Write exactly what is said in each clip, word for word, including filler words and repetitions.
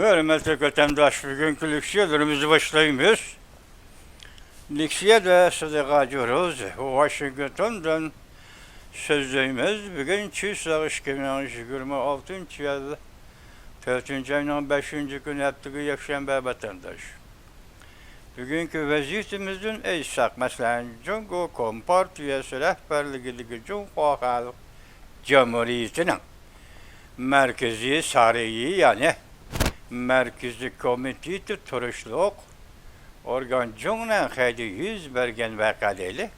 ھۆرمەتلىك ۋەتەنداش، بۈگۈنكى لېكسىيەلىرىمىزنى باشلايمىز. لېكسىيەدە سىدىق ھاجى روزى، ۋاشىنگتوندىن سۆزلەيمىز. بۈگۈن چۈسەغ ئىككى مىڭ يىگىرمە ئالتىنچى يىل تۆتىنچى ئاينىڭ بەشىنچى كۈنى، ھەپتىگە يەكشەنبە، ۋەتەنداش. بۈگۈنكى ۋەزىيىتىمىزدىن ئېيتساق، مەسىلەن، جۇڭگو كومپارتىيەسى رەھبەرلىكىدىكى جۇڭخۇا خەلق جۇمھۇرىيىتىنىڭ مەركىزىي سارىيى، يەنى مەركىزىي كومىتېتى تۇرۇشلۇق ئورگان جۇڭنەنخەيدە يۈز بەرگەن ۋەقە دەيلى.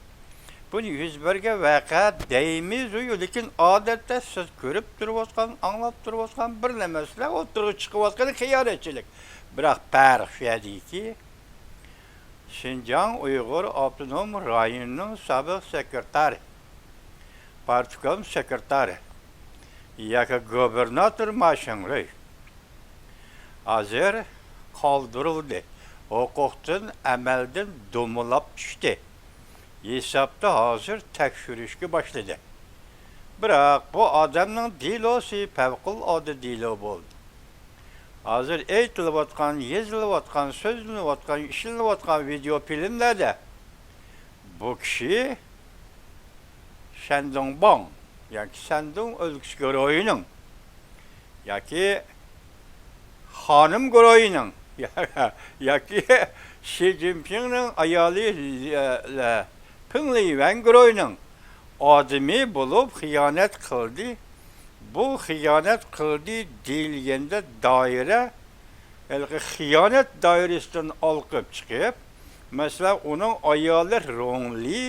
بۇنى يۈز بەرگەن ۋەقە دەيمىزۇ، لېكىن ئادەتتە سىز كۆرۈپ تۇرۇۋاتقان، ئاڭلاپ تۇرۇۋاتقان بىر نەرسىلەر ئوتتۇرىغا چىقىۋاتقان خىيانەتچىلىك. بىراق پەرق شۇ يەردىكى، شىنجاڭ ئۇيغۇر ئاپتونوم رايونىنىڭ سابىق سېكرېتارى، پارتكوم سېكرېتارى ياكى گۇبېرناتور ما شىڭرۇي ھازىر قالدۇرۇلدى، ھوقۇقتىن، ئەمەلدىن دومىلاپ چۈشتى. ھېسابتا ھازىر تەكشۈرۈشكە باشلىدى. بىراق بۇ ئادەمنىڭ دېلوسى پەۋقۇلئاددە دېلو بولدى. ھازىر ئېيتىلىۋاتقان، يېزىلىۋاتقان، سۆزلىنىۋاتقان، ئىشلىنىۋاتقان ۋىدېئو فىلىملەردە بۇ كىشى شەندۇڭباڭ ياكى شەندۇڭ ئۆلكىسى گۇرۇھىنىڭ ياكى خانىم گۇرۇھىنىڭ ياكى شى جىنپىڭنىڭ ئايالى لە-، لە-، پىڭ لىيۈەن گۇرۇھىنىڭ ئادىمى بولۇپ خىيانەت قىلدى. بۇ خىيانەت قىلدى دېيىلگەندە دائىرە ھېلىقى خىيانەت دائىرىسىدىن ئالقىپ چىقىپ، مەسىلەن، ئۇنىڭ ئايالى رۇڭ لى،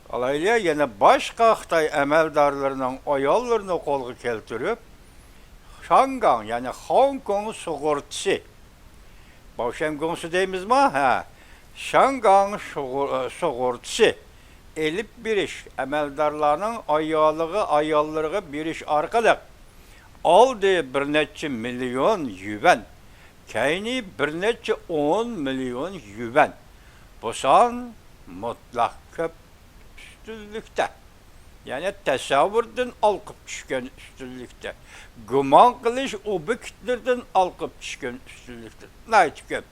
ئالايلى يەنە باشقا خىتاي ئەمەلدارلىرىنىڭ ئاياللىرىنى قولغا كەلتۈرۈپ، شاڭگاڭ، يەنى خاڭكوڭ سۇغۇرتىسى، باۋشەن گوڭسى دەيمىزما؟ ھە، شاڭگاڭ سۇغۇ-، سۇغۇرتىسى ئېلىپ بېرىش، ئەمەلدارلارنىڭ ئايالىغا، ئاياللىرىغا بېرىش ئارقىلىق ئالدى بىر نەچچە مىليون يۈەن، كەينى بىر نەچچە ئون مىليون يۈەن. بۇ سان مۇتلەق كۆپ ئۈستۈنلۈكتە، يەنى تەسەۋۋۇردىن ئالقىپ چۈشكەن ئۈستۈنلۈكتە، گۇمان قىلىش ئوبيېكتلىرىدىن ئالقىپ چۈشكەن ئۈستۈنلۈكتە ناھايىتى كۆپ.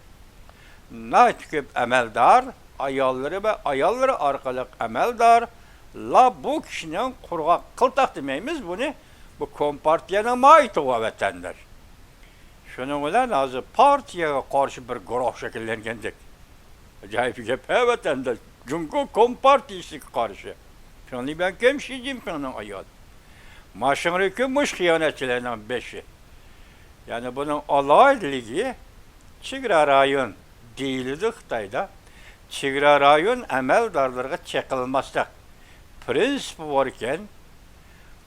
ناھايىتى كۆپ ئەمەلدار ئاياللىرى ۋە ئاياللىرى ئارقىلىق ئەمەلدارلار بۇ كىشىنىڭ قۇرغاق قىلتاق دېمەيمىز بۇنى، بۇ كومپارتىيەنىڭ ماھىيىتى بار، ۋەتەنداش. شۇنىڭ بىلەن ھازىر پارتىيەگە قارشى بىر گۇرۇھ شەكىللەنگەندەك. ئاجايىپ گەپ ھە، ۋەتەنداش. جۇڭگو كومپارتىيىسىگە قارشى. پىڭ لىيۈەن كىم؟ شى جىنپىڭنىڭ ئايالى. ما شىڭرۇي كىم؟ مۇشۇ خىيانەتچىلەرنىڭ بېشى. يەنى بۇنىڭ ئالاھىدىلىكى، چېگرا رايون دېيىلىدۇ خىتايدا. چېگرا رايون ئەمەلدارلىرىغا چېقىلماسلىق پىرىنسىپى باركەن.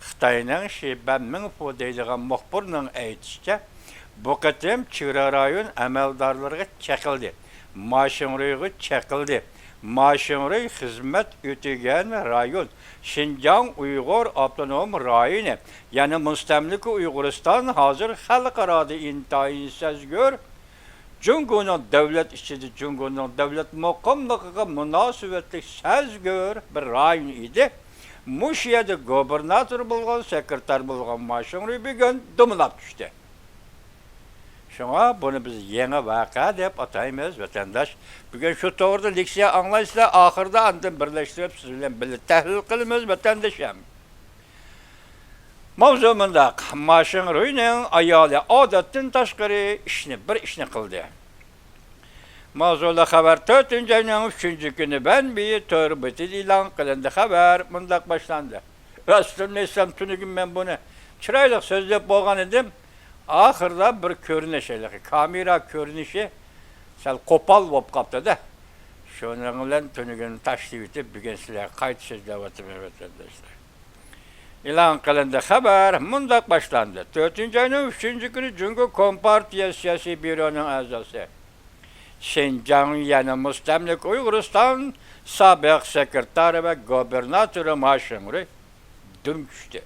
خىتاينىڭ شى بەن مىڭفۇ دەيدىغان مۇخبىرنىڭ ئېيتىشىچە، بۇ قېتىم چېگرا رايون ئەمەلدارلىرىغا چېقىلدى، ما شىڭرۇيغا چېقىلدى. ما شىڭرۇي خىزمەت ئۆتىگەن رايون، شىنجاڭ ئۇيغۇر ئاپتونوم رايونى، يەنى مۇستەملىكە ئۇيغۇرىستان ھازىر خەلقئارادا ئىنتايىن سەزگۈر، جۇڭگونىڭ دۆلەت ئىچىدە جۇڭگونىڭ دۆلەت مۇقىملىقىغا مۇناسىۋەتلىك سەزگۈر بىر رايون ئىدى. مۇشۇ يەردە گۇبېرناتور بولغان، سېكرېتار بولغان ما شىڭرۇي بۈگۈن دومىلاپ چۈشتى. شۇڭا بۇنى بىز يېڭى ۋەقە دەپ ئاتايمىز، ۋەتەنداش. بۈگۈن شۇ توغرىدا لېكسىيە ئاڭلايسىلەر، ئاخىرىدا ئاندىن بىرلەشتۈرۈپ سىز بىلەن بىللە تەھلىل قىلىمىز، ۋەتەندىشىم. ماۋزۇ مۇنداق، ما شىڭرۇينىڭ ئايالى ئادەتتىن تاشقىرى ئىشنى، بىر ئىشنى قىلدى. ماۋزۇلۇق خەۋەر، تۆتىنچى ئاينىڭ ئۈچىنچى كۈنى بەنبى تور بېتىدە ئېلان قىلىندى. خەۋەر مۇنداق باشلاندى. راستىنى ئېيتسام، تۈنۈگۈن مەن بۇنى چىرايلىق سۆزلەپ بولغان ئىدىم. ئاخىرىدا بىر كۆرۈنۈش، ھېلىقى كامېرا كۆرۈنۈشى سەل قوپال بولۇپ قاپتۇ-دە. شۇنىڭ بىلەن تۈنۈگۈن تاشلىۋېتىپ، بۈگۈن سىلەرگە قايتا سۆزلەۋاتىمەن، ۋەتەنداشلار. ئېلان قىلىندى. خەۋەر مۇنداق باشلاندى. تۆتىنچى ئاينىڭ ئۈچىنچى كۈنى جۇڭگو كومپارتىيە سىياسىي بيۇرونىڭ ئەزاسى، شىنجاڭ يەنى مۇستەملىكە ئۇيغۇرىستان سابىق سېكرېتارى ۋە گۇبېرناتورى ما شىڭرۇي دۈم چۈشتى.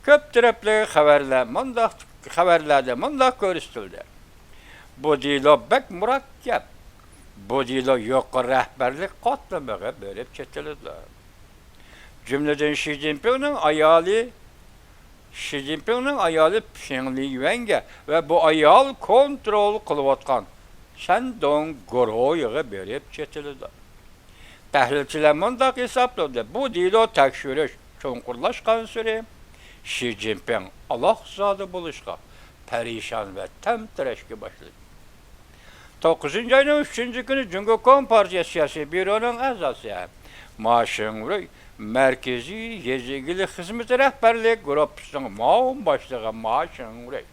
كۆپ تەرەپلىك خەۋەرلەر مۇنداق، خەۋەرلەردە مۇنداق كۆرسىتىلدى. بۇ دېلو بەك مۇرەككەپ. بۇ دېلو يۇقىرى رەھبەرلىك قاتلىمىغا بېرىپ چېتىلىدۇ. جۈملىدىن شى جىنپىڭنىڭ ئايالى شى جىنپىڭنىڭ ئايالى پېڭ لىيۈەنگە ۋە بۇ ئايال كونترول قىلىۋاتقان شەندۇڭ گۇرۇھىغا بېرىپ چېتىلىدۇ. تەھلىلچىلەر مۇنداق ھېسابلىدى، بۇ دېلو تەكشۈرۈش چوڭقۇرلاشقانسېرى شى جىنپىڭ ئالاقزادە بولۇشقا، پەرىشان ۋە تەمتىرەشكە باشلىدى. توققۇزىنچى ئاينىڭ ئۈچىنچى كۈنى جۇڭگو كومپارتىيە سىياسىي بيۇرونىڭ ئەزاسى ما شىڭرۇي مەركىزىي يېزا ئىگىلىك خىزمىتى رەھبەرلىك گۇرۇپپىسىنىڭ مۇئاۋىن باشلىقى ما شىڭرۇي،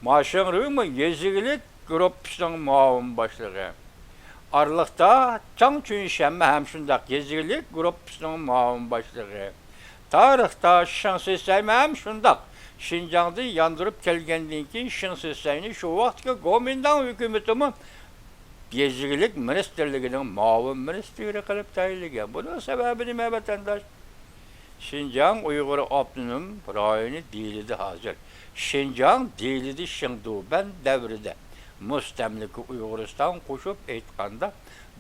ما شىڭرۇيمۇ يېزا ئىگىلىك گۇرۇپپىسىنىڭ مۇئاۋىن باشلىقى. ئارىلىقتا جاڭ چۈنشەنمۇ ھەم شۇنداق يېزا ئىگىلىك گۇرۇپپىسىنىڭ مۇئاۋىن باشلىقى. تارىختا شېڭ سىسەيمۇ ھەم شۇنداق شىنجاڭدا ياندۇرۇپ كەلگەندىن كېيىن، شېڭ سىسەينى شۇ ۋاقىتتىكى گومىنداڭ ھۆكۈمىتىمۇ يېزا ئىگىلىك مىنىستىرلىكىنىڭ مۇئاۋىن مىنىستىرى قىلىپ تەيىنلىگەن. بۇنىڭ سەۋەبى نېمە، ۋەتەنداش؟ شىنجاڭ ئۇيغۇر ئاپتونوم رايونى دېيىلىدۇ ھازىر. شىنجاڭ دېيىلىدۇ شېڭدۇبەن دەۋرىدە. مۇستەملىكە ئۇيغۇرىستان، قوشۇپ ئېيتقاندا،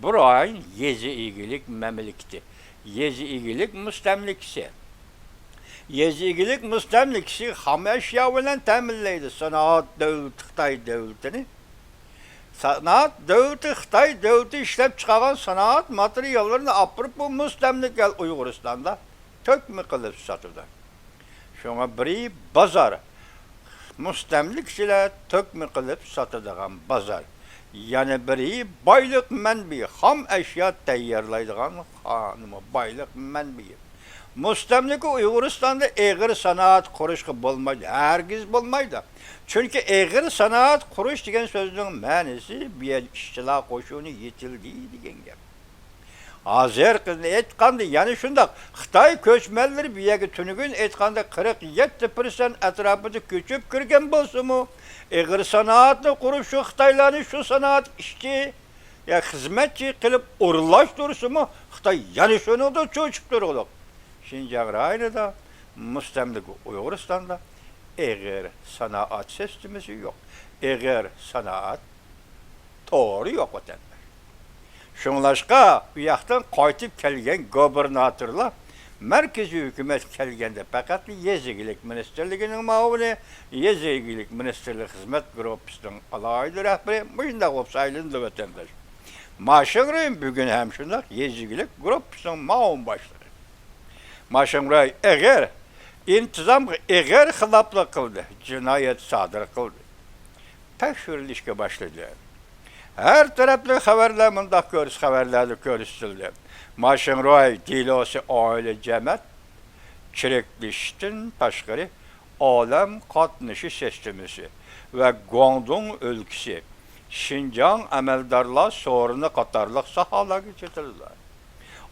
بۇ رايون يېزا ئىگىلىك مەملىكىتى، يېزا ئىگىلىك مۇستەملىكىسى. يېزا ئىگىلىك مۇستەملىكىسى خام ئەشيا بىلەن تەمىنلەيدۇ سانائەت دۆلىتى خىتاي دۆلىتىنى. سانائەت دۆلىتى خىتاي دۆلىتى ئىشلەپچىقارغان سانائەت ماتېرىياللىرىنى ئاپىرىپ، بۇ مۇستەملىكە ئەل ئۇيغۇرىستاندا تۆكمە قىلىپ ساتىدۇ. شۇڭا بىرى بازار، مۇستەملىكىچىلەر تۆكمە قىلىپ ساتىدىغان بازار. يەنە بىرى بايلىق مەنبىيى، خام ئەشيا تەييارلايدىغان خانىما بايلىق مەنبىيى. مۇستەملىكە ئۇيغۇرىستاندا ئېغىر سانائەت قۇرۇشقا بولمايدۇ، ھەرگىز بولمايدۇ. چۈنكى ئېغىر سانائەت قۇرۇش دېگەن سۆزنىڭ مەنىسى بۇ يەردە ئىشچىلار قوشۇنى يېتىلدى دېگەن گەپ. ھازىرقىنى ئېيتقاندا، يەنە شۇنداق، خىتاي كۆچمەنلىرى بۇ يەرگە تۈنۈگۈن ئېيتقاندا قىرىق يەتتە پىرسەنت ئەتراپىدا كۆچۈپ كىرگەن بولسىمۇ، ئېغىر سانائەتنى قۇرۇپ، شۇ خىتايلارنى شۇ سانائەت ئىشچى يا خىزمەتچى قىلىپ ئورۇنلاشتۇرسىمۇ، خىتاي يەنە شۇنىڭدا چۆچۈپ تۇرغۇلۇق. شىنجاڭ رايونىدا، مۇستەملىكە ئۇيغۇرىستاندا ئېغىر سانائەت سىستېمىسى يوق. ئېغىر سانائەت تورى يوق، ۋەتەنداش. شۇڭلاشقا، ئۇ ياقتىن قايتىپ كەلگەن گوبىرناتورلار مەركىزىي ھۆكۈمەتكە كەلگەندە پەقەتلا يېزا ئىگىلىك مىنىستىرلىكىنىڭ مۇئاۋىنى، يېزا ئىگىلىك مىنىستىرلىكى خىزمەت گۇرۇپپىسىنىڭ ئالاھىدە رەھبىرى مۇشۇنداق بولۇپ سايلىنىدۇ، ۋەتەنداش. ما شىڭرۇي بۈگۈن ھەم شۇنداق يېزا ئىگىلىك گۇرۇپپىسىنىڭ مۇئاۋىن باشلىقى. ما شىڭرۇي ئېغىر، ئىنتىزامغا ئېغىر خىلاپلىق قىلدى، جىنايەت سادىر قىلدى. تەكشۈرۈلۈشكە باشلىدى. ھەر تەرەپلىك خەۋەرلەر مۇنداق كۆرس-، خەۋەرلەردە كۆرسىتىلدى. ما شىڭرۇي دېلوسى ئائىلە جەمەت چىرىكلىشىشتىن تاشقىرى، ئالەم قاتنىشى سىستېمىسى ۋە گۇاڭدۇڭ ئۆلكىسى، شىنجاڭ ئەمەلدارلار سورۇنى قاتارلىق ساھەلەرگە چېتىلدى.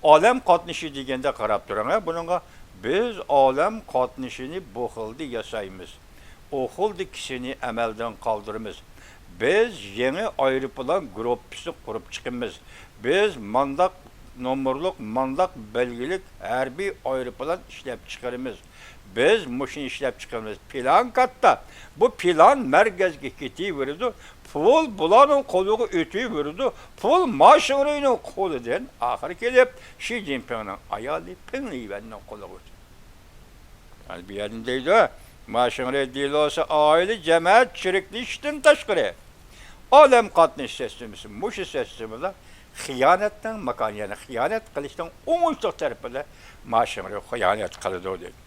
ئالەم قاتنىشى دېگەندە قاراپ تۇرۇڭ، ھە، بۇنىڭغا بىز ئالەم قاتنىشىنى بۇ خىلدا ياسايمىز، ئۇ خىلدا كىشىنى ئەمەلدىن قالدۇرىمىز. بىز يېڭى ئايروپىلان گۇرۇپپىسى قۇرۇپ چىقىمىز. بىز مانداق نومۇرلۇق، مانداق بەلگىلىك ھەربىي ئايروپىلان ئىشلەپ چىقىرىمىز. بىز مۇشۇنى ئىشلەپ چىقىرىمىز. پىلان كاتتا. بۇ پىلان مەركەزگە كېتىۋېرىدۇ. پۇل بۇلارنىڭ قولىغا ئۆتۈۋېرىدۇ. پۇل ما شىڭرۇينىڭ قولىدىن ئاخىرى كېلىپ، شى جىنپىڭنىڭ ئايالى پېڭ لىيۈەننىڭ قولىغا ئۆتىدۇ. يەنى بۇ يەردىن دەيدۇ، ما شىڭرۇي دېلوسى ئائىلە جەمەت چىرىكلىشىشتىن تاشقىرى، ئالەم قاتنىشى سىستېمىسى، مۇشۇ سىستېمىدا خىيانەتنىڭ ماكانى، يەنى خىيانەت قىلىشنىڭ ئوڭۇشلۇق تەرىپىدە ما شىڭرۇي خىيانەت قىلىدۇ، دېدى.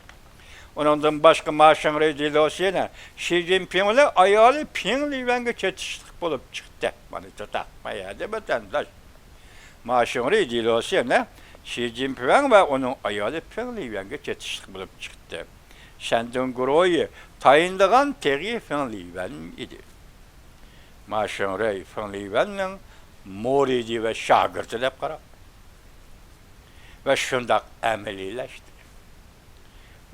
ئۇنىڭدىن باشقا ما شىڭرۇي دېلوسى يەنە شى جىنپىڭ بىلەن ئايالى پېڭ لىيۈەنگە چېتىشلىق بولۇپ چىقتى. مانا، چاتاق ما يەردە، ۋەتەنداش. ما شىڭرۇي دېلوسى يەنە شى جىنپىڭ ۋە ئۇنىڭ ئايالى پېڭ لىيۈەنگە چېتىشلىق بولۇپ چىقتى. شەندۇڭ گۇرۇھى تايىنىدىغان تېغى فېڭ لىيۈەن ئىدى. ما شىڭرۇي فېڭ لىيۈەننىڭ مۇرىدى ۋە شاگىرتى دەپ قاراپ، ۋە شۇنداق ئەمەلىيلەشتى.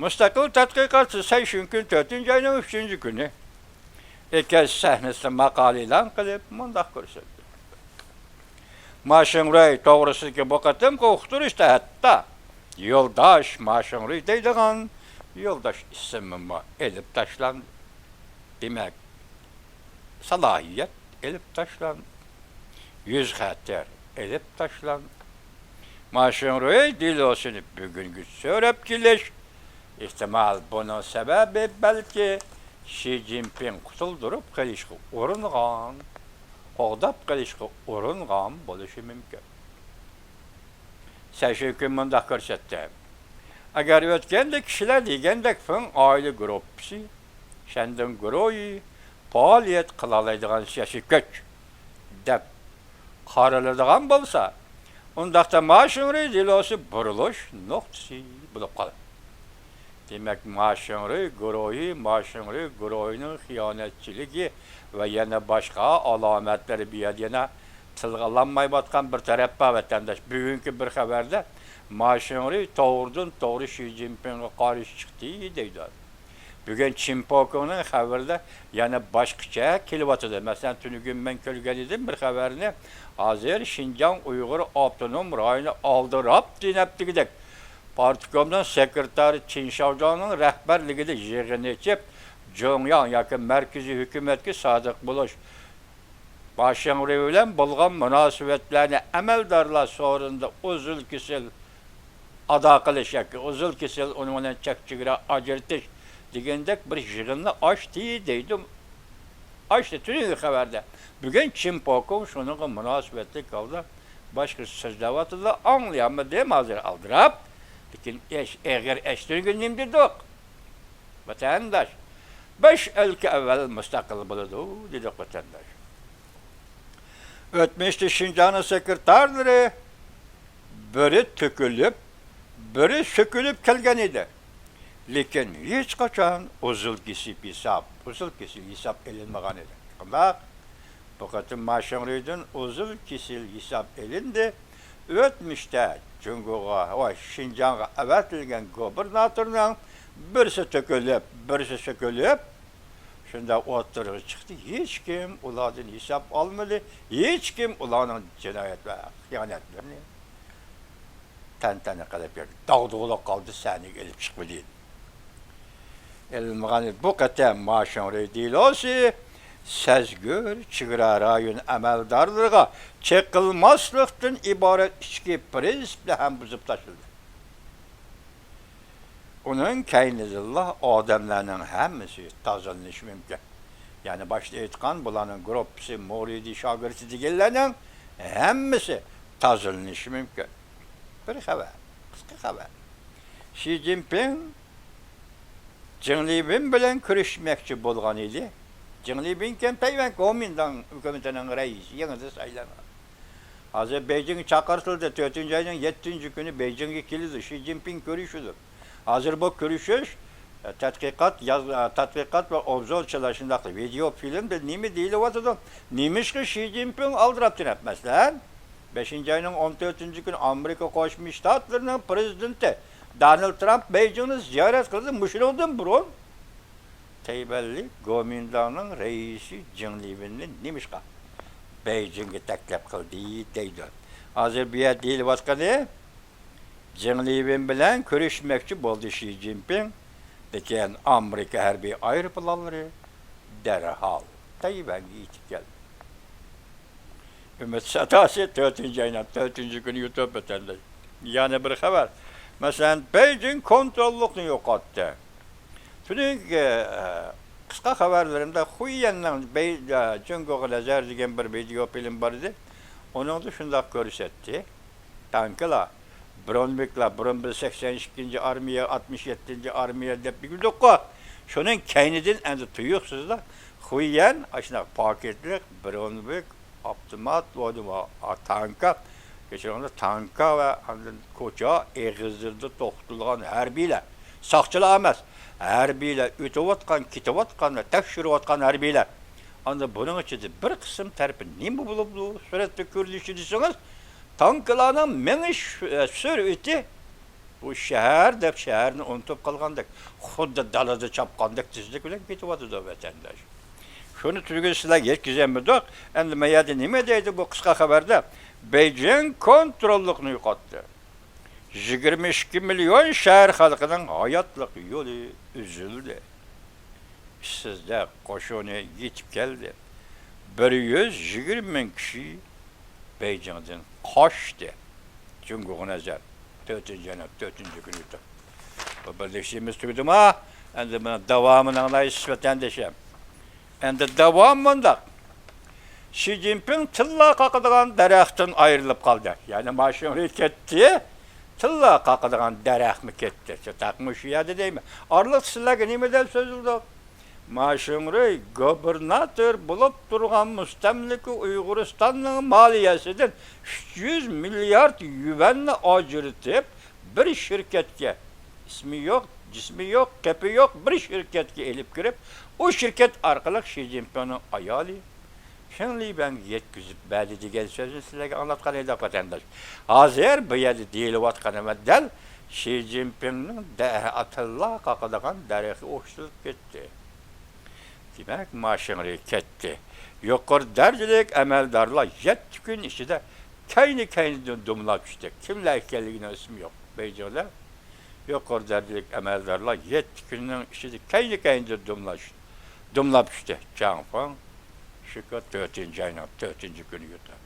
مۇستەقىل تەتقىقاتچى سەي شۈنكۈن تۆتىنچى ئاينىڭ ئۈچىنچى كۈنى ئېكەز سەھنىسىدە ماقالە ئېلان قىلىپ، مۇنداق كۆرسەتتى. ما شىڭرۇي توغرىسىدىكى بۇ قېتىمقى ئۇقتۇرۇشتا ھەتتا يولداش ما شىڭرۇي دەيدىغان يولداش ئىسمىمۇ ئېلىپ تاشلاندى. دېمەك، سالاھىيەت ئېلىپ تاشلاندى. يۈز خەتەر ئېلىپ تاشلاندى. ما شىڭرۇي دېلوسىنى بۈگۈنگىچە سۆرەپ كېلىش ئېھتىمال، بۇنىڭ سەۋەبى، بەلكى، شى جىنپىڭ قۇتۇلدۇرۇپ قېلىشقا ئۇرۇنغان، قوغداپ قېلىشقا ئۇرۇنغان بولۇشى مۇمكىن. سەشۈكۈن مۇنداق كۆرسەتتى: ئەگەر ئۆتكەندە كىشىلەر دېگەندەك فېڭ ئائىلە گۇرۇپپىسى، شەندېڭ گۇرۇھى پائالىيەت قىلالايدىغان سىياسىي كۈچ دەپ قارىلىدىغان بولسا، ئۇنداقتا ماشىڭرۇي دېلوسى بۇرۇلۇش نۇقتىسى بولۇپ قالىدۇ. دېمەك، ماشىڭرۇي گۇرۇھى، ماشىڭرۇي گۇرۇھىنىڭ خىيانەتچىلىكى ۋە يەنە باشقا ئالامەتلىرى بۇ يەردە يەنە تىلغا ئالالمايۋاتقان بىر تەرەپ بار، ۋەتەنداش. بۈگۈنكى بىر خەۋەردە ماشىڭرۇي توغرىدىن توغرا شى جىنپىڭغا قارشى چىقتى دەيدۇ. بۈگۈن چىن پوكۇڭنىڭ خەۋىرىدە يەنە باشقىچە كېلىۋاتىدۇ. مەسىلەن، تۈنۈگۈن مەن كۆرگەن ئىدىم بىر خەۋەرنى. ھازىر شىنجاڭ ئۇيغۇر ئاپتونوم رايونى ئالدىراپ دېيىنەپتىكىدەك، پارتكومنىڭ سېكرېتارى چىن شاۋجاڭنىڭ رەھبەرلىكىدە يىغىن ئېچىپ، جۇڭياڭ ياكى مەركىزىي ھۆكۈمەتكە سادىق بولۇش، ماشىڭرۇي بىلەن بولغان مۇناسىۋەتلەرنى ئەمەلدارلار سورۇنىدا ئۇزۇل-كېسىل ئادا قىلىش ياكى ئۇزۇل-كېسىل ئۇنىڭ بىلەن چەك-چېگرا ئاجرىتىش دېگەندەك بىر يىغىننى ئاچتى دەيدۇ. ئاچتى، تۈنۈگۈن خەۋەردە. بۈگۈن چىن پوكۇڭ شۇنىڭغا مۇناسىۋەتلىك ھالدا باشقىچە سۆزلەۋاتىدۇ، ئاڭلىيالمىدىم ھازىر ئالدىراپ. لېكىن ئېش-، ئېغىر ئەشتۈرگۈن نېمە دېدۇق؟ ۋەتەنداش، بەش ئۆلكە ئەۋۋەل مۇستەقىل بولىدۇ، دېدۇق ۋەتەنداش. ئۆتمۈشتە شىنجاڭنىڭ سېكرېتارلىرى بىرى تۆكۈلۈپ، بىرى سۆكۈلۈپ كەلگەن ئىدى. لېكىن ھېچقاچان ئۇزۇل كېسىپ ھېساب، ئۇزۇل كېسىل ھېساب ئېلىنمىغان ئىدى. قانداق؟ بۇ قېتىم ماشىڭرۇيدىن ئۇزۇل كېسىل ھېساب ئېلىندى. ئۆتمۈشتە جۇڭگوغا ۋە شىنجاڭغا ئەۋەتىلگەن گۇبېرناتورنىڭ بىرسى تۆكۈلۈپ، بىرسى سۆكۈلۈپ، شۇنداق ئوتتۇرىغا چىقتى. ھېچكىم ئۇلاردىن ھېساب ئالمىدى. ھېچكىم ئۇلارنىڭ جىنايەت ۋە خىيانەتلىرىنى تەنتەنە قىلىپ بەردى. داغدۇغىلىق قالدى، سەھنىگە ئېلىپ چىقمىدى. ئېلىنمىغان بۇ قېتىم ماشىڭرۇي دېلوسى سەزگۈر چېگرا رايون ئەمەلدارلىرىغا چېقىلماسلىقتىن ئىبارەت ئىچكى پىرىنسىپنى ھەم بۇزۇپ تاشلىدى. ئۇنىڭ كەينىدىنلا ئادەملەرنىڭ ھەممىسى تازىلىنىشى مۇمكىن. يەنى باشتا ئېيتقان بۇلارنىڭ گۇرۇپپىسى، مۇرىدى، شاگىرتى دېگەنلەرنىڭ ھەممىسى تازىلىنىشى مۇمكىن. بىر خەۋەر، قىسقا خەۋەر. شى جىنپىڭ جېڭ لىۋېن بىلەن كۆرۈشمەكچى بولغان ئىدى. جېڭ لىۋېنكەن تەيۋەن گومىنداڭ ھۆكۈمىتىنىڭ رەئىسى، يېڭىدىن سايلانغان. ھازىر بېيجىڭگە چاقىرتىلدى، تۆتىنچى ئاينىڭ يەتتىنچى كۈنى بېيجىڭگە كېلىدۇ، شى جىنپىڭ كۆرۈشىدۇ. ھازىر بۇ كۆرۈشۈش، ئە، تەتقىقات، ياز-، ئە، تەتقىقات ۋە ئوبزورچىلار شۇنداقلا ۋىدېئو فىلىمدا نېمە دېيىلىۋاتىدۇ؟ نېمىشقا شى جىنپىڭ ئالدىراپ تۇرۇپ؟ مەسىلەن، بەشىنچى ئاينىڭ ئون تۆتىنچى كۈنى ئامېرىكا قوشما شتاتلىرىنىڭ پىرېزىدېنتى دونالد ترامپ بېيجىڭنى زىيارەت قىلدى. مۇشۇنىڭدىن بۇرۇن تەيۋەنلىك گومىنداڭنىڭ رەئىسى جېڭ لىۋېننى نېمىشقا بېيجىڭگە تەكلىپ قىلدى دەيدۇ. ھازىر بۇ يەردە دېيىلىۋاتقىنى، جېڭ لىۋېن بىلەن كۆرۈشمەكچى بولدى شى جىنپىڭ، لېكىن ئامېرىكا ھەربىي ئايروپىلانلىرى دەرھال تەيۋەنگە يېتىپ كەلدى. ئۈمىد ساداسى، تۆتىنچى ئاينىڭ تۆتىنچى كۈنى يۇتۇپ ئۆتەندى. يەنە بىر خەۋەر. مەسىلەن، بېيجىڭ كونتروللۇقنى يوقاتتى. تۈنۈگۈنكى، ئە، قىسقا خەۋەرلىرىمدە خۇييەننىڭ بېي-، ئە، جۇڭگوغا نەزەر دېگەن بىر ۋىدېئو فىلىم بار ئىدى. ئۇنىڭدا شۇنداق كۆرسەتتى. تانكىلار، برونۋىكلار، بۇرۇن بىز سەكسەن ئىككىنچى ئارمىيە، ئاتمىش يەتتىنچى ئارمىيە دەپ يۈردۇققۇ. شۇنىڭ كەينىدىن ئەمدى تۇيۇقسىزلا خۇييەن ئاشۇنداق پاكىتلىق برونۋىك، ئاپتومات، تانكا، كەچۈرۈڭلار، تانكا ۋە ئاندىن كوچا ئېغىزلىرىدا توختىتىلغان ھەربىيلەر، ساقچىلار ئەمەس، ھەربىيلەر ئۆتۈۋاتقان، كېتىۋاتقان ۋە تەكشۈرۈۋاتقان ھەربىيلەر. ئاندىن بۇنىڭ ئىچىدە بىر قىسىم تەرىپى نېمە بولۇپ بۇ سۈرەتتە كۆرۈنۈشى دېسىڭىز، تانكىلارنىڭ مېڭىش سۈرئىتى بۇ شەھەر دەپ شەھەرنى ئۇنتۇپ قالغاندەك، خۇددى دالىدا چاپقاندەك تېزلىك بىلەن كېتىۋاتىدۇ، ۋەتەنداش. شۇنى تۈنۈگۈن سىلەرگە يەتكۈزەلمىدۇق. ئەمدى ما يەردە نېمە دەيدۇ بۇ قىسقا خەۋەردە؟ بېيجىڭ كونتروللۇقنى يوقاتتى. يىگىرمە ئىككى مىليون شەھەر خەلقىنىڭ ھاياتلىق يولى ئۈزۈلدى. ئىشسىزلىق قوشۇنى يېتىپ كەلدى. بىر يۈز يىگىرمە مىڭ كىشى بېيجىڭدىن قاچتى. جۇڭگوغا نەزەر، تۆتىنچى ئاينىڭ تۆتىنچى كۈنى. بۇ بىرلىشىشىمىز تۈگىدىما؟ ئەمدى بۇنىڭ داۋامىنى ئاڭلايسىز، ۋەتەندىشىم. ئەمدى داۋام مۇنداق. شى جىنپىڭ تىللا قاقىدىغان دەرەختىن ئايرىلىپ قالدى. يەنى ما شىڭرۇي كەتتى، تىللا قاقىدىغان دەرەخمۇ كەتتى. چاتاقمۇ شۇ يەردە دەيمەن. ئارىلىقتا سىلەرگە نېمە دەپ سۆزلىدۇق؟ ما شىڭرۇي گۇبېرناتور بولۇپ تۇرغان مۇستەملىكە ئۇيغۇرىستاننىڭ مالىيەسىدىن ئۈچ يۈز مىليارد يۈەننى ئاجرىتىپ، بىر شىركەتكە، ئىسمى يوق، جىسمى يوق، قېپى يوق، بىر شىركەتكە ئېلىپ كىرىپ، ئۇ شىركەت ئارقىلىق شى جىنپىڭنىڭ ئايالى پېڭ لىبەنگە يەتكۈزۈپ بەردى دېگەن سۆزنى سىلەرگە ئاڭلاتقان ئىدۇق، ۋەتەنداش. ھازىر بۇ يەردە دېيىلىۋاتقىنىمۇ دەل شى جىنپىڭنىڭ دە-، تىللا قاقىدىغان دەرىخى ئوخشىتىلىپ كەتتى. دېمەك، ما شىڭرۇي كەتتى. يۇقىرى دەرىجىلىك ئەمەلدارلار يەتتە كۈن ئىچىدە كەينى-كەينىدىن دومىلاپ چۈشتى. كىملەر ئىكەنلىكىنىڭ ئىسمى يوق. بېيجىڭدا يۇقىرى دەرىجىلىك ئەمەلدارلار يەتتە كۈننىڭ ئىچىدە كەينى-كەينىدىن دومىلاش-، دومىلاپ چۈشتى. جاڭ فېڭ، شۇ كۈن تۆتىنچى ئاينىڭ تۆتىنچى كۈنى يوتاپ.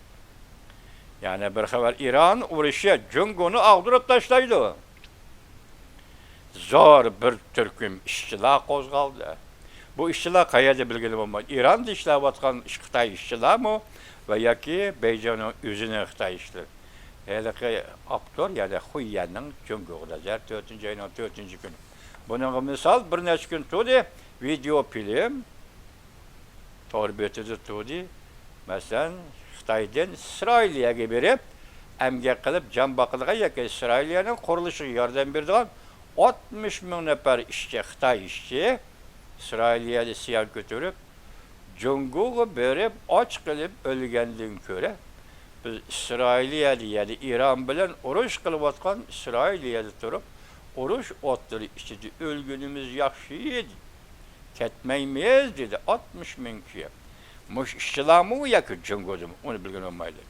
يەنە بىر خەۋەر، ئىران ئۇرۇشى جۇڭگونى ئاغدۇرۇپ تاشلايدۇ. زور بىر تۈركۈم ئىشچىلار قوزغالدى. بۇ ئىشچىلار قەيەردە بىلگىلى بولمايدۇ. ئىراندا ئىشلەۋاتقان ئىش-، خىتاي ئىشچىلارمۇ ۋە ياكى بېيجىڭنىڭ ئۆزىنىڭ خىتاي ئىشچىلىرى. ھېلىقى ئاپتور، يەنى خۇييەننىڭ جۇڭگوغا نەزەر، تۆتىنچى ئاينىڭ تۆتىنچى كۈنى. بۇنىڭغا مىسال، بىر نەچچە كۈن تۇردى، ۋىدېئو فىلىم تور بېتىدە تۇردى. مەسىلەن، خىتايدىن ئىسرائىلىيەگە بېرىپ، ئەمگەك قىلىپ جان باقىدىغان ياكى ئىسرائىلىيەنىڭ قۇرۇلۇشىغا ياردەم بېرىدىغان ئاتمىش مىڭ نەپەر ئىشچى، خىتاي ئىشچى ئىسرائىلىيەدە ئىسيان كۆتۈرۈپ، جۇڭگوغا بېرىپ ئاچ قېلىپ ئۆلگەندىن كۆرە، بىز ئىسرائىلىيەدە، يەنى ئىران بىلەن ئۇرۇش قىلىۋاتقان ئىسرائىلىيەدە تۇرۇپ، ئۇرۇش ئوتلىرى ئىچىدە ئۆلگىنىمىز ياخشى، كەتمەيمىز، دېدى ئاتمىش مىڭ كىشى. مۇشۇ ئىشچىلارمۇ ياكى جۇڭگودىمۇ، ئۇنى بىلگىلى بولمايدۇ.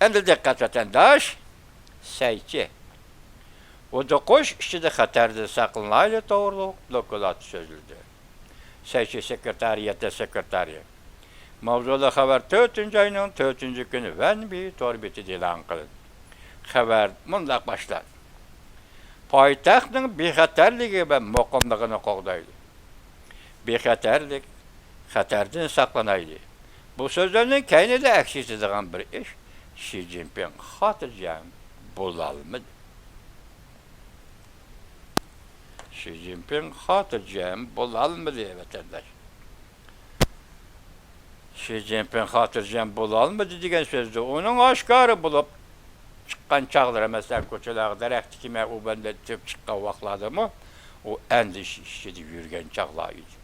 ئەمدى دىققەت، ۋەتەنداش. سەيچى، ھودۇقۇش ئىچىدە خەتەردىن ساقلىنايلى توغرۇلۇق دوكلات سۆزلىدى. سەيچى سېكرېتارىيەتتە سېكرېتارى. ماۋزۇلۇق خەۋەر تۆتىنچى ئاينىڭ تۆتىنچى كۈنى ۋەنبى تور بېتىدە ئېلان قىلىندى. خەۋەر مۇنداق باشلاندى. پايتەختنىڭ بىخەتەرلىكى ۋە مۇقىملىقىنى قوغدايلى. بىخەتەرلىك، خەتەردىن ساقلىنايلى. بۇ سۆزلەرنىڭ كەينىدە ئەكس ئېتىدىغان بىر ئىش، شى جىنپىڭ خاتىرجەم بولالمىدى. شى جىنپىڭ خاتىرجەم بولالمىدى، ۋەتەنداش. شى جىنپىڭ خاتىرجەم بولالمىدى دېگەن سۆزدە ئۇنىڭ ئاشكارا بولۇپ چىققان چاغلىرى، مەسىلەن، كوچىلارغا دەرەخ تىكىمەن، ئۇ بەندە دەپ چىققان ۋاقىتلاردىمۇ ئۇ ئەندىشە ئىچىدە يۈرگەن چاغلار ئىدى.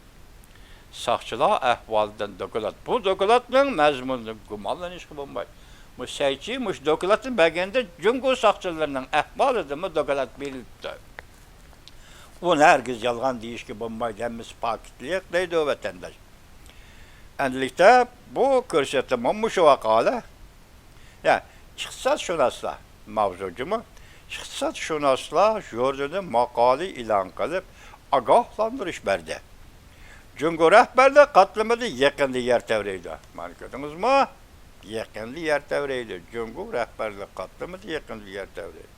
ساقچىلار ئەھۋالىدىن دوكلات. بۇ دوكلاتنىڭ مەزمۇنىدىن گۇمانلىنىشقا بولمايدۇ. مۇشۇ سەيچى مۇشۇ دوكلاتنى بەرگەندە جۇڭگو ساقچىلىرىنىڭ ئەھۋالىدىنمۇ دوكلات بېرىلىپتۇ. ئۇنى ھەرگىز يالغان دېيىشكە بولمايدۇ، ھەممىسى پاكىتلىق دەيدۇ ۋەتەنداش. ئەمدىلىكتە بۇ كۆرسەتمە مۇشۇ ۋاقالە. يا، ئىقتىسادشۇناسلار، ماۋزۇ جۇمۇ، ئىقتىسادشۇناسلار ژۇرنىلى ماقالە ئېلان قىلىپ، ئاگاھلاندۇرۇش بەردى. جۇڭگو رەھبەرلىك قاتلىمىدا يېقىندا يەر تەۋرەيدۇ. مانا كۆردىڭىزمۇ؟ يېقىندا يەر تەۋرەيدۇ. جۇڭگو رەھبەرلىك قاتلىمىدا يېقىندا يەر تەۋرەيدۇ،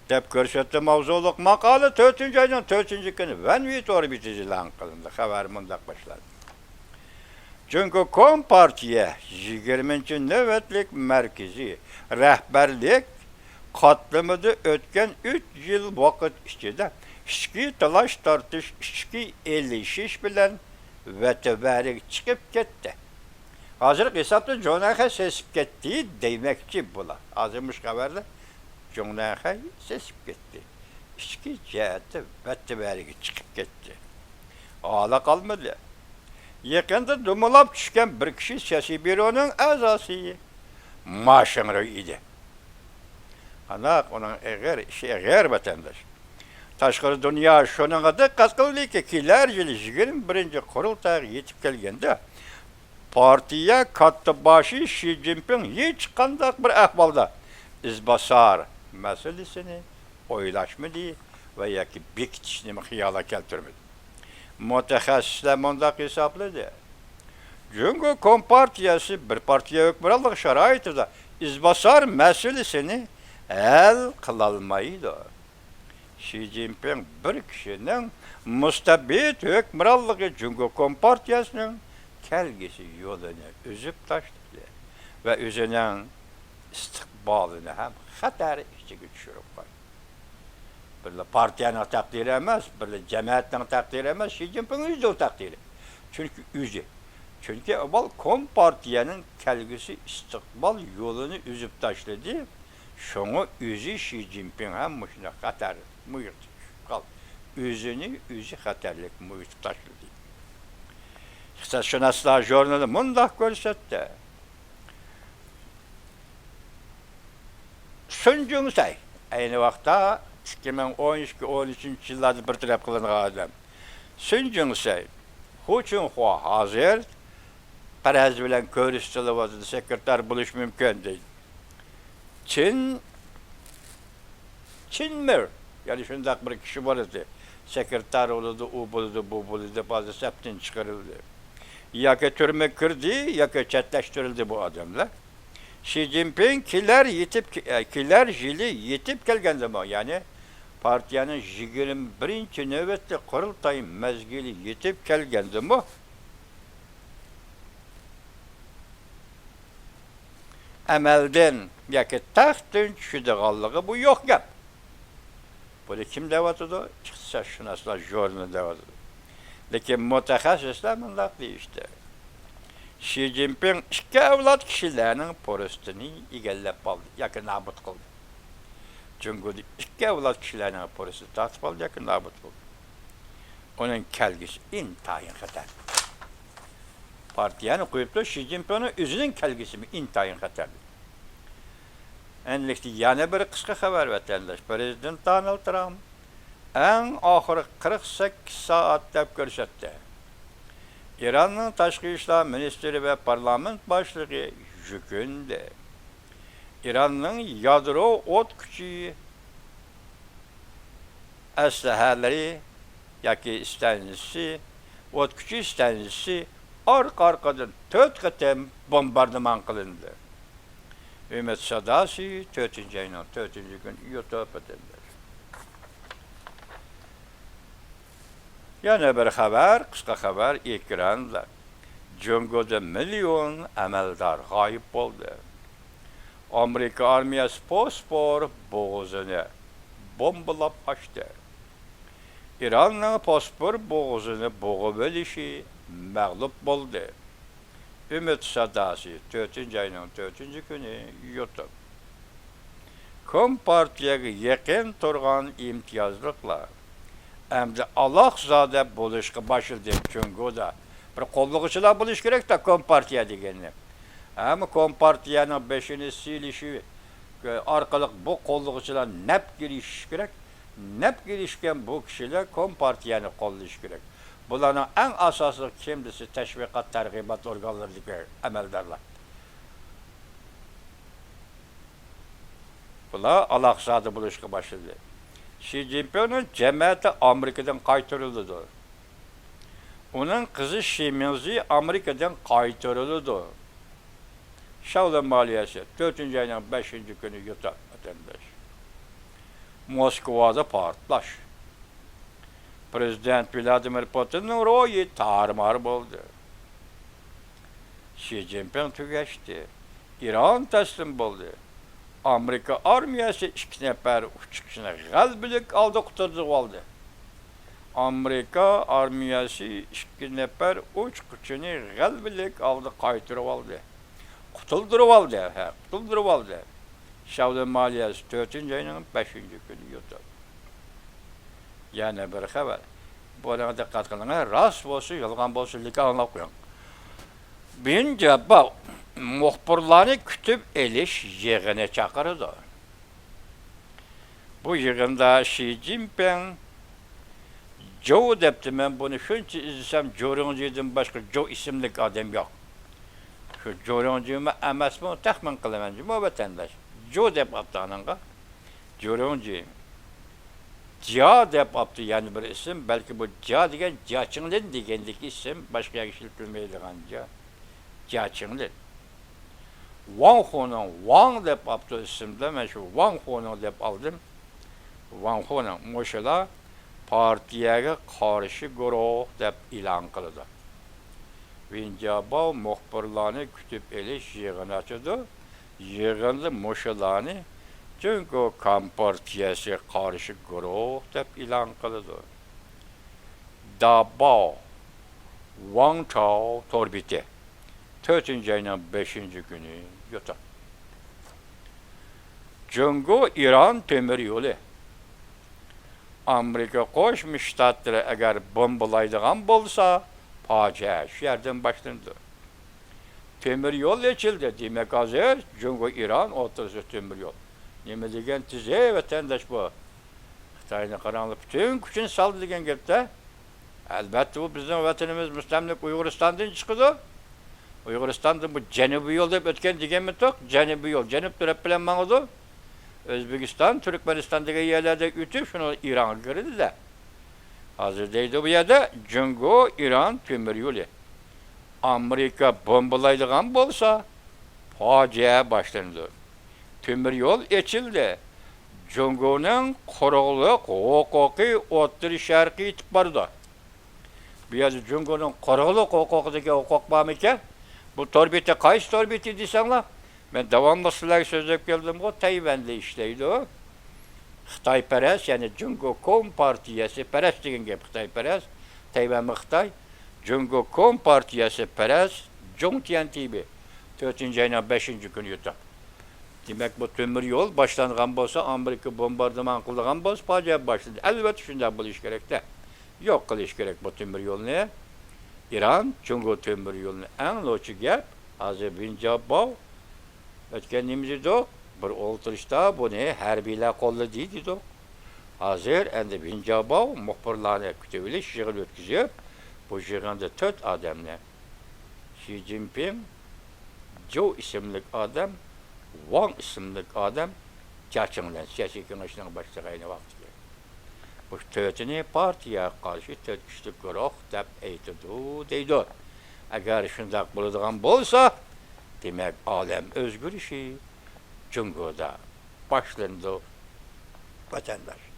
دەپ كۆرسەتتى. ماۋزۇلۇق ماقالە تۆتىنچى ئاينىڭ تۆتىنچى كۈنى ۋەنۋى تور بېتىدە ئېلان قىلىندى. خەۋەر مۇنداق باشلاندى. جۇڭگو كومپارتىيە يىگىرمىنچى نۆۋەتلىك مەركىزىي رەھبەرلىك قاتلىمىدا ئۆتكەن ئۈچ يىل ۋاقىت ئىچىدە ئىچكى تالاش-تارتىش، ئىچكى ئېلىشىش بىلەن ۋەتىۋەرىگە چىقىپ كەتتى. ھازىرقى ھېسابتا جۇڭنەنخەي سېسىپ كەتتى دەيمەكچى بۇلار. ھازىر مۇشۇ خەۋەردە جۇڭنەنخەي سېسىپ كەتتى. ئىچكى جەھەتتە ۋەتىۋەرىگە چىقىپ كەتتى. ھالا قالمىدى. يېقىندا دومىلاپ چۈشكەن بىر كىشى سياسىي بيۇرونىڭ ئەزاسى ما شىڭرۇي ئىدى. قانداق ئۇنىڭ ئېغىر، ئىشى ئېغىر، ۋەتەنداش. تاشقىرى دۇنيا شۇنىڭغا دىققەت قىلدىكى، كېلەر يىلى يىگىرمە بىرىنچى قۇرۇلتايغا يېتىپ كەلگەندە، پارتىيە كاتتىباشى شى جىنپىڭ ھېچقانداق بىر ئەھۋالدا ئىزباسار مەسىلىسىنى ئويلاشمىدى ۋە ياكى بېكىتىشنىمۇ خىيالىغا كەلتۈرمىدى. مۇتەخەسسىسلەر مۇنداق ھېسابلىدى: جۇڭگو كومپارتىيەسى بىر پارتىيە ھۆكۈمرانلىق شارائىتىدا ئىزباسار مەسىلىسىنى ھەل قىلالمايدۇ. شى جىنپىڭ بىر كىشىنىڭ مۇستەبىت ھۆكۈمرانلىقى جۇڭگو كومپارتىيەسىنىڭ كەلگۈسى يولىنى ئۈزۈپ تاشلىدى ۋە ئۆزىنىڭ ئىستىقبالىنى ھەم خەتەر ئىچىگە چۈشۈرۈپ قويدى. بىرلا پارتىيەنىڭ تەقدىرى ئەمەس، بىرلا جەمەتنىڭ تەقدىرى ئەمەس، شى جىنپىڭ ئۆزىنىڭ تەقدىرى. چۈنكى ئۆزى، چۈنكى ئاۋۋال كومپارتىيەنىڭ كەلگۈسى ئىستىقبال يولىنى ئۈزۈپ تاشلىدى. شۇڭا ئۆزى شى جىنپىڭ ھەم مۇشۇنداق خەتەر مۇھىتقا چۈشۈپ قالدى. ئۆزىنى ئۆزى خەتەرلىك مۇھىتقا تاشلىدى. ئىقتىسادشۇناسلار ژۇرنىلى مۇنداق كۆرسەتتى. سۇن جۇڭسەي، ئەينى ۋاقىتتا ئىككى مىڭ ئون ئىككى، ئون ئۈچىنچى يىللاردا بىر تەرەپ قىلىنغان ئادەم. سۇن جۇڭسەي، خۇ چۈنخۇا ھازىر قەرز بىلەن كۆرسىتىلىۋاتىدۇ، سېكرېتار بولۇش مۇمكىن دەيدۇ. چىن، چىن مىر، يەنى شۇنداق بىر كىشى بار ئىدى. سېكرېتار بولىدۇ، ئۇ بولىدۇ، بۇ بولىدۇ، دەپ ھازىر سەپتىن چىقىرىلدى. ياكى تۈرمىگە كىردى، ياكى چەتلەشتۈرۈلدى بۇ ئادەملەر. شى جىنپىڭ كېلەر يېتىپ، كېلەر يىلى يېتىپ كەلگەندىمۇ، يەنى پارتىيەنىڭ يىگىرمە بىرىنچى نۆۋەتلىك قۇرۇلتاي مەزگىلى يېتىپ كەلگەندىمۇ، ئەمەلدىن ياكى تەختتىن چۈشىدىغانلىقى بۇ يوق گەپ. بۇنى كىم دەۋاتىدۇ؟ ئىقتىسادشۇناسلار ژۇرنىلى دەۋاتىدۇ. لېكىن مۇتەخەسسىسلەر مۇنداق دېيىشتى. شى جىنپىڭ ئىككى ئەۋلاد كىشىلەرنىڭ پۇرسىتىنى ئىگىلەپ ئالدى ياكى نابۇت قىلدى. جۇڭگودا ئىككى ئەۋلاد كىشىلەرنىڭ پۇرسىتىنى تارتىپ ئالدى ياكى نابۇت قىلدى. ئۇنىڭ كەلگۈسى ئىنتايىن خەتەرلىك. پارتىيەنى قويۇپلا، شى جىنپىڭنىڭ ئۆزىنىڭ كەلگۈسىمۇ ئىنتايىن خەتەرلىك. ئەنلىكتە يەنە بىر قىسقا خەۋەر، ۋەتەنداش. پىرېزىدېنت دونالد ترامپ ئەڭ ئاخىرقى قىرىق سەككىز سائەت دەپ كۆرسەتتى. ئىراننىڭ تاشقى ئىشلار مىنىستىرى ۋە پارلامېنت باشلىقى يۈكۈندى. ئىراننىڭ يادرو ئوت كۈچى ئەسلىھەلىرى ياكى ئىستانسىسى، ئوت كۈچى ئىستانسىسى ئارقا-ئارقىدىن تۆت قېتىم بومباردىمان قىلىندى. ئۈمىد ساداسى، تۆتىنچى ئاينىڭ تۆتىنچى كۈنى يۇتۇپ ئۆتۈلدى. يەنە بىر خەۋەر، قىسقا خەۋەر، ئېكراندا. جۇڭگودا مىليون ئەمەلدار غايىب بولدى. ئامېرىكا ئارمىيەسى پوسپور بوغۇزىنى بومبىلاپ ئاچتى. ئىراننىڭ پوسپور بوغۇزىنى بوغۇۋېلىشى مەغلۇپ بولدى. ئۈمىد ساداسى، تۆتىنچى ئاينىڭ تۆتىنچى كۈنى يۇتۇپ. كومپارتىيەگە يېقىن تۇرغان ئىمتىيازلىقلار ئەمدى ئالاقزادە بولۇشقا باشلىدى. جۇڭگودا بىر قوللىغۇچىلار بولۇش كېرەك-تە، كومپارتىيە دېگەننى. ھەممە كومپارتىيەنىڭ بېشىنى سىيلىشى ئارقىلىق بۇ قوللىغۇچىلار نەپكە ئېرىشىشى كېرەك. نەپكە ئېرىشكەن بۇ كىشىلەر كومپارتىيەنى قوللىشى كېرەك. بۇلارنىڭ ئەڭ ئاساسلىق كىم دېسە، تەشۋىقات، تەرغىبات ئورگانلىرىدىكى ئەمەلدارلار. بۇلار ئالاقزادە بولۇشقا باشلىدى. شى جىنپىڭنىڭ جەمەتى ئامېرىكىدىن قايتۇرۇلىدۇ. ئۇنىڭ قىزى شى مىڭزى ئامېرىكىدىن قايتۇرۇلىدۇ. شاۋلىن مالىيەسى، تۆتىنچى ئاينىڭ بەشىنچى كۈنى يوتاپ، ۋەتەنداش. موسكۋادا پارتلاش. پىرېزىدېنت ۋلادىمىر پۇتىننىڭ روھى تارمار بولدى. شى جىنپىڭ تۈگەشتى. ئىران تەسلىم بولدى. ئامېرىكا ئارمىيەسى ئىككى نەپەر ئۇچقۇچىنى غەلىبىلىك ھالدا قۇتۇلدۇرۇۋالدى. ئامېرىكا ئارمىيەسى ئىككى نەپەر ئۇچقۇچىنى غەلىبىلىك ھالدا قايتۇرۇۋالدى. قۇتۇلدۇرۇۋالدى، ھە، قۇتۇلدۇرۇۋالدى. شاۋلىن مالىيەسى، تۆتىنچى ئاينىڭ بەشىنچى كۈنى يوتۇپ. يەنە بىر خەۋەر. بۇنىڭغا دىققەت قىلىڭ، راست بولسۇن، يالغان بولسۇن، لېكىن ئاڭلاپ قويۇڭ. بىن جاباۋ مۇخبىرلارنى كۈتۈپ ئېلىش يىغىنى چاقىرىدۇ. بۇ يىغىندا شى جىنپىڭ، جو دەپتۇ، مەن بۇنى شۇنچە ئىزدىسەم، جورۇڭجىدىن باشقا جو ئىسىملىك ئادەم يوق. شۇ جورۇڭجىمۇ ئەمەسمۇ، تەخمىن قىلىمەن جۇمۇ ۋەتەنداش. جو دەپ ئاپتۇ ئانىڭغا. جورۇڭجى. جيا دەپ ئاپتۇ يەنە بىر ئىسىم. بەلكى بۇ جيا دېگەن جياچىڭلىن دېگەندىكى ئىسىم، باشقا يەرگە ئىشلىتىلمەيدىغان جيا. جياچىڭلىن. ۋاڭ خۇنىڭ، ۋاڭ دەپ ئاپتۇ ئىسىمدا، مەن شۇ ۋاڭ خۇنىڭ دەپ ئالدىم. ۋاڭ خۇنىڭ مۇشۇلار پارتىيەگە قارشى گۇرۇھ دەپ ئېلان قىلىدۇ. ۋېن جياباۋ مۇخبىرلارنى كۈتۈپ ئېلىش يىغىنى ئاچىدۇ. يىغىندا مۇشۇلارنى جۇڭگو كومپارتىيەسى قارشى گۇرۇھ دەپ ئېلان قىلىدۇ. داباۋ، ۋاڭ چاۋ تور بېتى، تۆتىنچى ئاينىڭ بەشىنچى كۈنى يوتۇق. جۇڭگو ئىران تۆمۈر يولى. ئامېرىكا قوشما شتاتلىرى ئەگەر بومبىلايدىغان بولسا، پاجىئە شۇ يەردىن باشلىنىدۇ. تۆمۈر يول ئېچىلدى، دېمەك، ھازىر جۇڭگو ئىران ئوتتۇرىسىدا تۆمۈر يول. نېمە دېگەن تېزى، ۋەتەنداش، بۇ؟ خىتاينى قاراڭلار، پۈتۈن كۈچىنى سالدى دېگەن گەپتە. ئەلۋەتتە، بۇ بىزنىڭ ۋەتىنىمىز مۇستەملىكە ئۇيغۇرىستاندىن چىقىدۇ. ئۇيغۇرىستاندىن بۇ جەنۇبىي يول دەپ ئۆتكەن دېگەنمىدۇق؟ جەنۇبىي يول، جەنۇب تەرەپ بىلەن ماڭىدۇ. ئۆزبېكىستان، تۈركمەنىستان دېگەن يەرلەردىن ئۆتۈپ، شۇنىڭ ئىرانغا كىرىدۇ-دە. ھازىر دەيدۇ بۇ يەردە جۇڭگو ئىران تۆمۈر يولى. ئامېرىكا بومبىلايدىغان بولسا، پاجىئە باشلىنىدۇ. تۆمۈر يول ئېچىلدى. جۇڭگونىڭ قۇرۇقلۇق ھوقۇقى ئوتتۇرا شەرققە يېتىپ بارىدۇ. بۇ يەردە جۇڭگونىڭ قۇرۇقلۇق ھوقۇقىدىكى ھوقۇق بارمىكەن؟ بۇ تور بېتى قايسى تور بېتى دېسەڭلار، مەن داۋاملىق سىلەرگە سۆزلەپ كەلدىمغۇ، تەيۋەندە ئىشلەيدۇ. خىتايپەرەس، يەنى جۇڭگو كومپارتىيەسى پەرەس دېگەن گەپ، خىتايپەرەس، تەيۋەنمۇ خىتاي، جۇڭگو كومپارتىيەسى پەرەس، جۇڭ تيەنتىبى، تۆتىنچى ئاينىڭ بەشىنچى كۈنى يوتۇق. دېمەك، بۇ تۆمۈر يول باشلانغان بولسا، ئامېرىكا بومباردىمان قىلىدىغان بولسا، پاجىئە باشلىنىدۇ. ئەلۋەتتە، شۇنداق بولۇشى كېرەكتە. يوق قىلىش كېرەك بۇ تۆمۈر يولنى. ئىران، جۇڭگو تۆمۈر يولىنى. ئەڭ نوچى گەپ، ھازىر ۋېن جياباۋ ئۆتكەن نېمە دېدۇق؟ بىر ئولتۇرۇشتا بۇنى ھەربىيلەر قوللىدى دېدۇق. ھازىر ئەمدى ۋېن جياباۋ مۇخبىرلارنى كۈتۈۋېلىش يىغىنى ئۆتكۈزۈپ، بۇ يىغىندا تۆت ئادەمنى، شى جىنپىڭ، جو ئىسىملىك ئادەم، ۋاڭ ئىسىملىك ئادەم، جيا چېڭلەن سىياسىي كېڭەشنىڭ باشلىقى ئەينى ۋاقىتتىكى. بۇ تۆتىنى پارتىيەگە قارشى تۆت كۈچلۈك گۇرۇھ دەپ ئېيتىدۇ، دەيدۇ. ئەگەر شۇنداق بولىدىغان بولسا، دېمەك، ئالەم ئۆزگىرىشى جۇڭگودا باشلىنىدۇ، ۋەتەنداش.